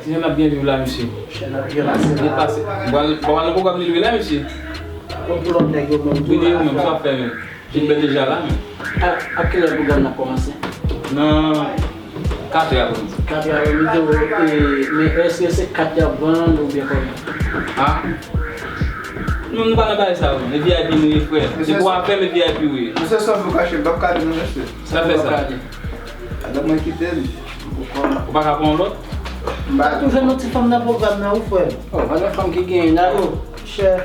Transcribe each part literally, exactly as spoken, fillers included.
Jan n ap byen viv la, mesye. Jan n ap byen pase la. Byen pase. Bon, bon, nan pwogram li lwe la, mesye. Bon, pou lòt nèg yo menm tou. Wi, ou menm, sa w ap fè menm? Vin bèl deja la, men. A, a kilè pwogram nan ap kòmanse? Nan katrè aprèmidi. Katrè aprèmidi, e, men èske se kat y ap vann oubyen kòman? A. Nou, nou pa nan bagay sa yo. E V I P nou ye, frè. Depi w avè m, e V I P ou ye. Mesye, san vou kache, m p ap kale non, mesye. Sa fè sa? Madanm mwen kite m. Ou pa ka pran yon lòt? M pa. Ou jwenn yon ti fanm nan pwogram nan, wi, frè. O, valè fanm ki genyen la, o. Chè.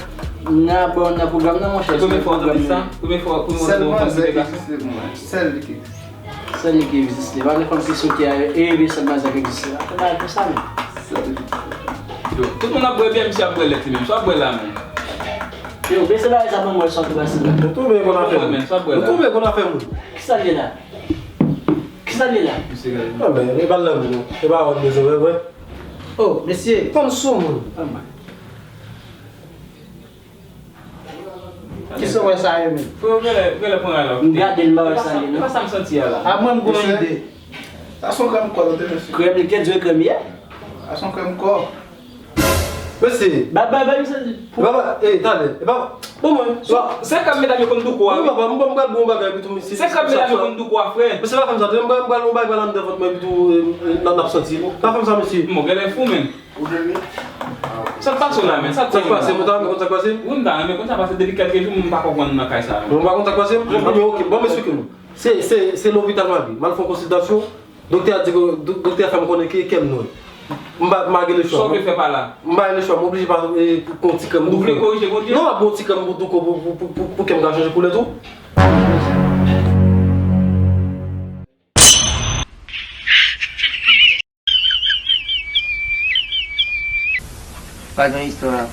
N a bon nan pwogram nan, monchè. Se premye fwa w tande sa? Premye fwa, premye fwa w tande sa? Sèl manzè ki egziste pou mwen. Sèl li ki egziste. Sèl li ki egziste. Valè fanm ki soti a, e reve sèl manzè ki egziste. Fè bagay konsa, men. Sèl li ki egziste. Yo, tout moun ap bwè byè, misye ap bwè lèt li menm. Sa w ap bwè la menm? Yo, bese bagay sa ban mwen sòt pase la. Nou twouve konn afè moun. Sa w ap bwè la? Nou twouve konn afè moun. Kisa l ye la? Kisa l ye la? Misye gade. Non, men, e pa lanmou, non. E pa wè m bezwen wè, wè. O, mesye. Fanm sou moun. Fanm. Kisa w wè sa yo menm? Frè, ou genlè, ou genlè pran ray la, w kite. M gade l, m pa wè sa li, non. E pa sa m santi a la. A mwen, m gon ide. Sa se yon krèm kò, tande, mesye. Krèm li, kèt di krèm ye? Sa se yon krèm kò. Mesye. Ba, ba, ba, misye. E pa, e, tande, e pa, bon, mwen. Se krèm medam yo konn douko a, wi. Papa, m pral bon bagay epi tou, mesye. Se krèm medam yo konn douko a, frè. Mesye, pa fè m sa, m pral, m pral bon bagay anndan vant mwen epi tou, e, e, n ap, n ap santi. Pa fè m sa, mesye. Bon, genlè fou, men. Sa k pase w la, men? Sa k pase? Sa k pase? Mwen ta renmen konn sa k pase. Wi, m ta renmen konn sa, paske depi kèlke jou, m pa konprann nan kay sa a. Mwen pa konn sa k pase? Mwen, ok, bon, m esplike nou. Se, se, se lopital m ale. M al fè yon konsiltasyon. Doktè a di ke, do-, doktè a fè m konnen ke kè m nò. M pa, m pa gen lechwa. Sa w vle fè pa la? M pa gen lechwa, m oblije pa, e, pran ti krèm. Ou vle korije Bondye? Non, m ap pran ti krèm pou, pou, pou kè m ka chanje koulè tou. Pa gen istwa.